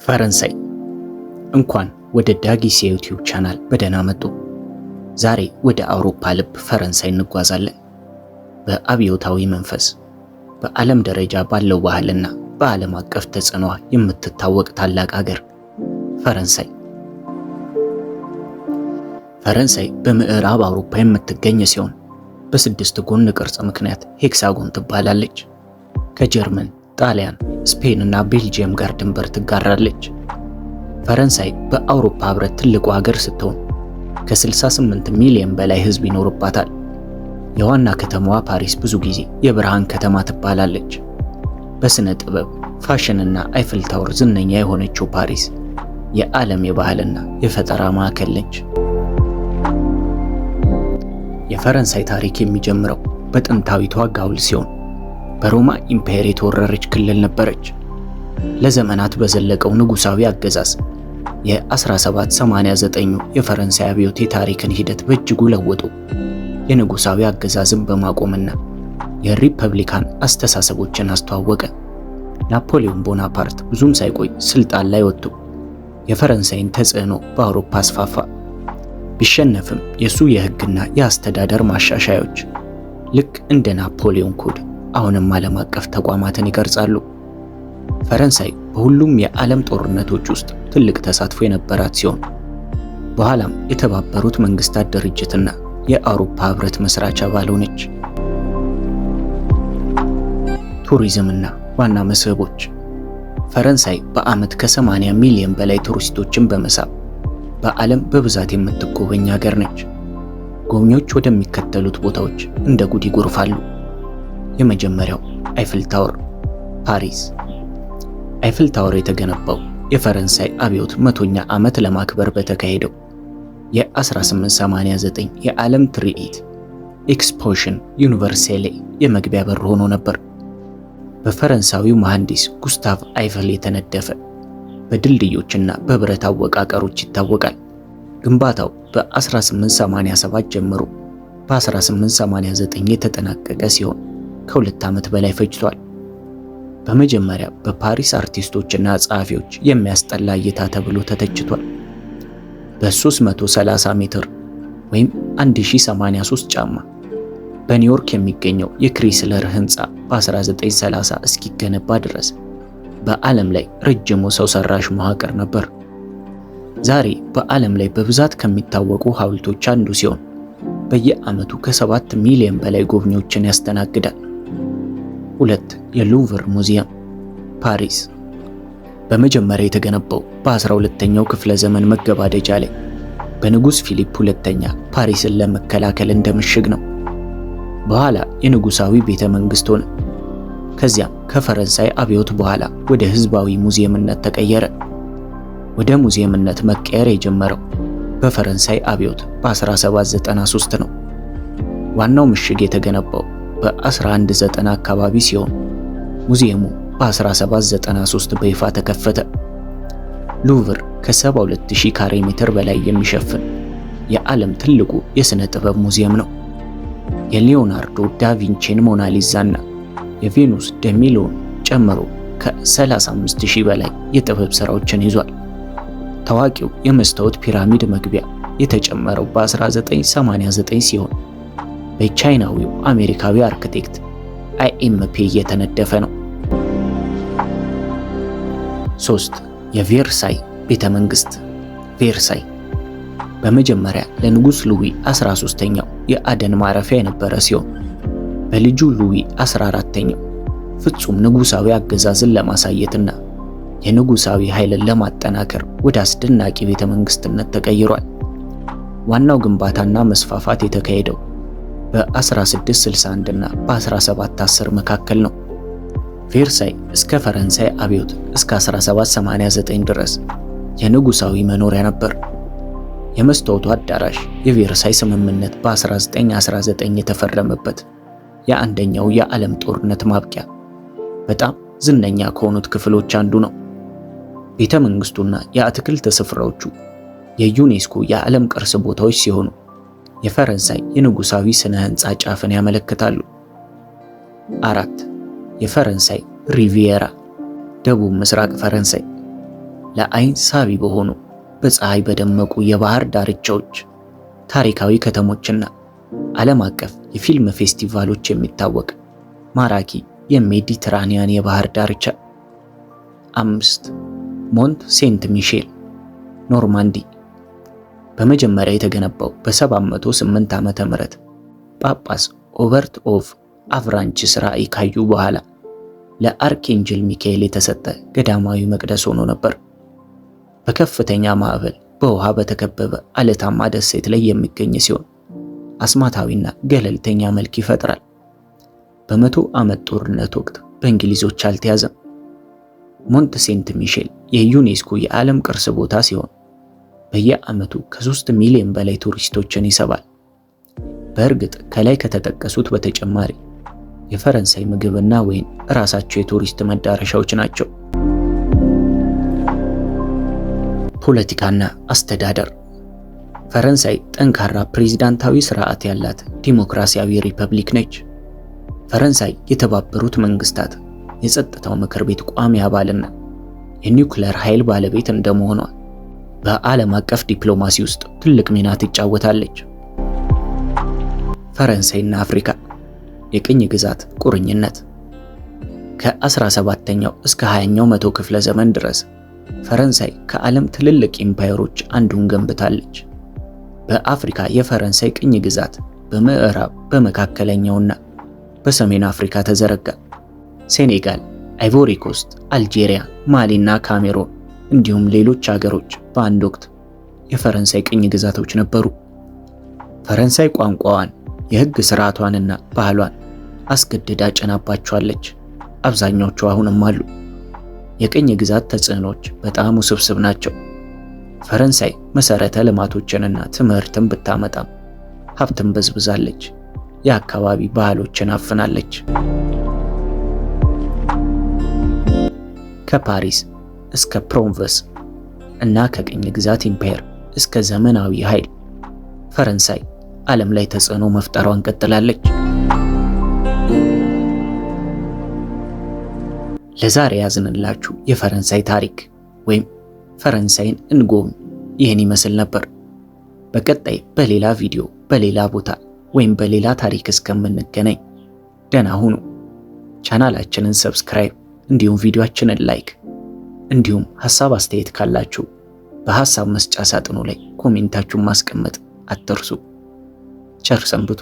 ፈረንሳይ። እንኳን ወደ ዳጊስ የዩቲዩብ ቻናል በደህና መጡ። ዛሬ ወደ አውሮፓ ልብ ፈረንሳይ እንጓዛለን። በአብዮታዊ መንፈስ፣ በዓለም ደረጃ ባለው ባህልና በዓለም አቀፍ ተጽዕኖዋ የምትታወቅ ታላቅ ሀገር ፈረንሳይ። ፈረንሳይ በምዕራብ አውሮፓ የምትገኝ ሲሆን በስድስት ጎን ቅርጽ ምክንያት ሄክሳጎን ትባላለች። ከጀርመን፣ ጣሊያን፣ ስፔን እና ቤልጂየም ጋር ድንበር ትጋራለች። ፈረንሳይ በአውሮፓ ህብረት ትልቁ ሀገር ስትሆን ከ68 ሚሊዮን በላይ ህዝብ ይኖርባታል። የዋና ከተማዋ ፓሪስ ብዙ ጊዜ የብርሃን ከተማ ትባላለች። በስነ ጥበብ፣ ፋሽንና አይፍል ታወር ዝነኛ የሆነችው ፓሪስ የዓለም የባህልና የፈጠራ ማዕከል ነች። የፈረንሳይ ታሪክ የሚጀምረው በጥንታዊቷ ጋውል ሲሆን በሮማ ኢምፓየር የተወረረች ክልል ነበረች። ለዘመናት በዘለቀው ንጉሳዊ አገዛዝ የ1789 የፈረንሳይ አብዮት የታሪክን ሂደት በእጅጉ ለወጡ። የንጉሳዊ አገዛዝን በማቆምና የሪፐብሊካን አስተሳሰቦችን አስተዋወቀ። ናፖሊዮን ቦናፓርት ብዙም ሳይቆይ ስልጣን ላይ ወጥቶ የፈረንሳይን ተጽዕኖ በአውሮፓ አስፋፋ። ቢሸነፍም የሱ የህግና የአስተዳደር ማሻሻያዎች ልክ እንደ ናፖሊዮን ኮድ አሁንም ዓለም አቀፍ ተቋማትን ይቀርጻሉ። ፈረንሳይ በሁሉም የዓለም ጦርነቶች ውስጥ ትልቅ ተሳትፎ የነበራት ሲሆን በኋላም የተባበሩት መንግስታት ድርጅትና የአውሮፓ ህብረት መስራች አባል ሆነች። ቱሪዝምና ዋና መስህቦች። ፈረንሳይ በዓመት ከ80 ሚሊዮን በላይ ቱሪስቶችን በመሳብ በዓለም በብዛት የምትጎበኝ ሀገር ነች። ጎብኚዎች ወደሚከተሉት ቦታዎች እንደ ጉድ ይጎርፋሉ። የመጀመሪያው አይፍል ታወር፣ ፓሪስ። አይፍል ታወር የተገነባው የፈረንሳይ አብዮት 100ኛ ዓመት ለማክበር በተካሄደው የ1889 የዓለም ትርኢት Exposition Universelle የመግቢያ በር ሆኖ ነበር። በፈረንሳዊው መሐንዲስ ጉስታቭ አይፈል የተነደፈ በድልድዮችና በብረት አወቃቀሮች ይታወቃል። ግንባታው በ1887 ጀምሮ በ1889 የተጠናቀቀ ሲሆን ከ2 ዓመት በላይ ፈጅቷል። በመጀመሪያ በፓሪስ አርቲስቶችና ጸሐፊዎች የሚያስጠላ እይታ ተብሎ ተተችቷል። በ330 ሜትር ወይም 1083 ጫማ በኒውዮርክ የሚገኘው የክሪስለር ህንፃ በ1930 እስኪገነባ ድረስ በዓለም ላይ ረጅሙ ሰው ሰራሽ መዋቅር ነበር። ዛሬ በዓለም ላይ በብዛት ከሚታወቁ ሐውልቶች አንዱ ሲሆን በየዓመቱ ከ7 ሚሊዮን በላይ ጎብኚዎችን ያስተናግዳል። ሁለት፣ የሉቭር ሙዚየም፣ ፓሪስ። በመጀመሪያ የተገነባው በ12ኛው ክፍለ ዘመን መገባደጃ ላይ በንጉሥ ፊሊፕ ሁለተኛ ፓሪስን ለመከላከል እንደ ምሽግ ነው። በኋላ የንጉሳዊ ቤተ መንግስት ሆነ። ከዚያም ከፈረንሳይ አብዮት በኋላ ወደ ህዝባዊ ሙዚየምነት ተቀየረ። ወደ ሙዚየምነት መቀየር የጀመረው በፈረንሳይ አብዮት በ1793 ነው። ዋናው ምሽግ የተገነባው በ1190 አካባቢ ሲሆን ሙዚየሙ በ1793 በይፋ ተከፈተ። ሉቭር ከ72000 ካሬ ሜትር በላይ የሚሸፍን የዓለም ትልቁ የሥነ ጥበብ ሙዚየም ነው። የሊዮናርዶ ዳቪንቺን ሞናሊዛና የቬኑስ ደ ሚሎን ጨምሮ ከ35000 በላይ የጥበብ ሥራዎችን ይዟል። ታዋቂው የመስታወት ፒራሚድ መግቢያ የተጨመረው በ1989 ሲሆን በቻይናዊው አሜሪካዊ አርክቴክት አይኤምፒ እየተነደፈ ነው። 3፣ የቬርሳይ ቤተ መንግስት፣ ቬርሳይ። በመጀመሪያ ለንጉሥ ሉዊ 13ኛው የአደን ማረፊያ የነበረ ሲሆን በልጁ ሉዊ 14ኛው ፍጹም ንጉሳዊ አገዛዝን ለማሳየትና የንጉሳዊ ኃይልን ለማጠናከር ወደ አስደናቂ ቤተ መንግስትነት ተቀይሯል። ዋናው ግንባታና መስፋፋት የተካሄደው በ1661 እና በ1710 መካከል ነው። ቬርሳይ እስከ ፈረንሳይ አብዮት እስከ 1789 ድረስ የንጉሳዊ መኖሪያ ነበር። የመስታወቱ አዳራሽ የቬርሳይ ስምምነት በ1919 የተፈረመበት የአንደኛው የዓለም ጦርነት ማብቂያ በጣም ዝነኛ ከሆኑት ክፍሎች አንዱ ነው። ቤተ መንግስቱና የአትክልት ስፍራዎቹ የዩኔስኮ የዓለም ቅርስ ቦታዎች ሲሆኑ የፈረንሳይ የንጉሳዊ ስነ ህንፃ ጫፍን ያመለክታሉ። አራት፣ የፈረንሳይ ሪቪየራ፣ ደቡብ ምስራቅ ፈረንሳይ። ለአይን ሳቢ በሆኑ በፀሐይ በደመቁ የባህር ዳርቻዎች፣ ታሪካዊ ከተሞችና ዓለም አቀፍ የፊልም ፌስቲቫሎች የሚታወቅ ማራኪ የሜዲትራኒያን የባህር ዳርቻ። 5. ሞንት ሴንት ሚሼል፣ ኖርማንዲ። በመጀመሪያ የተገነባው በ708 ዓመተ ምህረት ጳጳስ ኦበርት ኦፍ አቭራንችስ ራእይ ካዩ በኋላ ለ Archangel ሚካኤል የተሰጠ ገዳማዊ መቅደስ ሆኖ ነበር። በከፍተኛ ማዕበል በውሃ በተከበበ አለታማ ደሴት ላይ የሚገኝ ሲሆን አስማታዊና ገለልተኛ መልክ ይፈጥራል። በ100 ዓመት ጦርነት ወቅት በእንግሊዞች አልተያዘም። ሞንት ሴንት ሚሼል የዩኔስኮ የዓለም ቅርስ ቦታ ሲሆን በየዓመቱ ከ3 ሚሊዮን በላይ ቱሪስቶችን ይስባል። በእርግጥ ከላይ ከተጠቀሱት በተጨማሪ የፈረንሳይ ምግብና ወይን ራሳቸው የቱሪስት መዳረሻዎች ናቸው። ፖለቲካና አስተዳደር። ፈረንሳይ ጠንካራ ፕሬዝዳንታዊ ስርዓት ያላት ዲሞክራሲያዊ ሪፐብሊክ ነች። ፈረንሳይ የተባበሩት መንግስታት የጸጥታው ምክር ቤት ቋሚ አባልና የኒውክሌር ኃይል ባለቤት እንደመሆኗ በዓለም አቀፍ ዲፕሎማሲ ውስጥ ትልቅ ሚና ትጫወታለች። ፈረንሳይና አፍሪካ የቅኝ ግዛት ቁርኝነት። ከ17ኛው እስከ 20ኛው መቶ ክፍለ ዘመን ድረስ ፈረንሳይ ከዓለም ትልልቅ ኢምፓየሮች አንዱን ገንብታለች። በአፍሪካ የፈረንሳይ ቅኝ ግዛት በምዕራብ፣ በመካከለኛውና በሰሜን አፍሪካ ተዘረጋ። ሴኔጋል፣ አይቮሪ ኮስት፣ አልጄሪያ፣ ማሊና ካሜሮን እንዲሁም ሌሎች ሀገሮች በአንድ ወቅት የፈረንሳይ ቅኝ ግዛቶች ነበሩ። ፈረንሳይ ቋንቋዋን፣ የሕግ ስርዓቷንና ባህሏን አስገድዳ ጭናባቸዋለች። አብዛኛዎቹ አሁንም አሉ። የቅኝ ግዛት ተጽዕኖች በጣም ውስብስብ ናቸው። ፈረንሳይ መሰረተ ልማቶችንና ትምህርትን ብታመጣም ሀብትን በዝብዛለች። የአካባቢ ባህሎችን አፍናለች። ከፓሪስ እስከ ፕሮቨንስ እና ከቅኝ ግዛት ኢምፓየር እስከ ዘመናዊ ኃይል ፈረንሳይ ዓለም ላይ ተጽዕኖ መፍጠሯን ቀጥላለች። ለዛሬ ያዝንላችሁ የፈረንሳይ ታሪክ ወይም ፈረንሳይን እንጎብኝ ይህን ይመስል ነበር። በቀጣይ በሌላ ቪዲዮ፣ በሌላ ቦታ ወይም በሌላ ታሪክ እስከምንገናኝ ደህና ሁኑ። ቻናላችንን subscribe እንዲሁም ቪዲዮአችንን like እንዲሁም ሐሳብ አስተያየት ካላችሁ በሐሳብ መስጫ ሳጥኑ ላይ comment ኣችሁን ማስቀመጥ አትርሱ። ቸር ሰንብቱ።